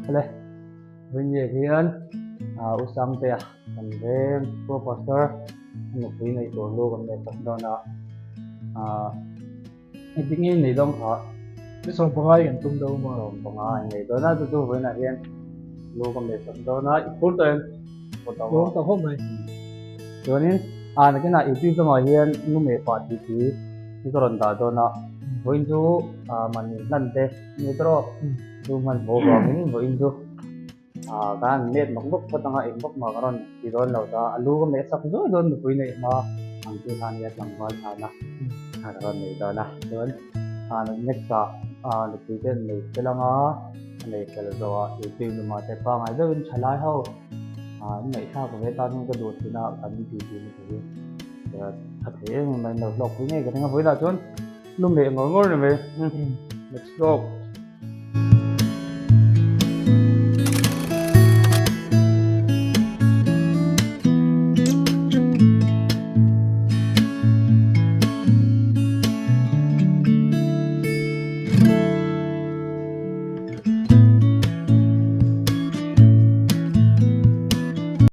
Awle, vawiin hian U Sangtea kan veng Pro Pastor a nupui neih tur lu kan nei tak dawn a. Engtin nge nei dawn kha? Ni 15 kan tum dawn a. 15 in nei dawn a, chu chu vawiinah hian lu kan nei sak dawn a, i phur tawh em? Phur tawh maw? Phur tawh khawp mai. Chuanin a nakinah YouTube lamah hian nu meh pah tih khi hi ka rawn dah dawn a, vawiin chu man in hlan te ni tawh chu hmanhmawh vangin vawiin chu Ka han met mak bawk phawt anga eng bawk mah ka rawn ti dawn lo ta, a lu ka meh sak zuai dawn nupui neih hma ang chu khan nia tlangval thana ka rawn nei dawn a, chuan next ah nupui te an nei fel anga a nei fel zawh ah youtube lamah te pangngai deuhin thalai ho an ngaihthlak ve tan hian ka duh thin a kan ti tih na te hi tha thei em em mai an lo hlawk pui ngei ka ring a, vawilah chuan lu meh ngawr ngawr ni mai, let's go.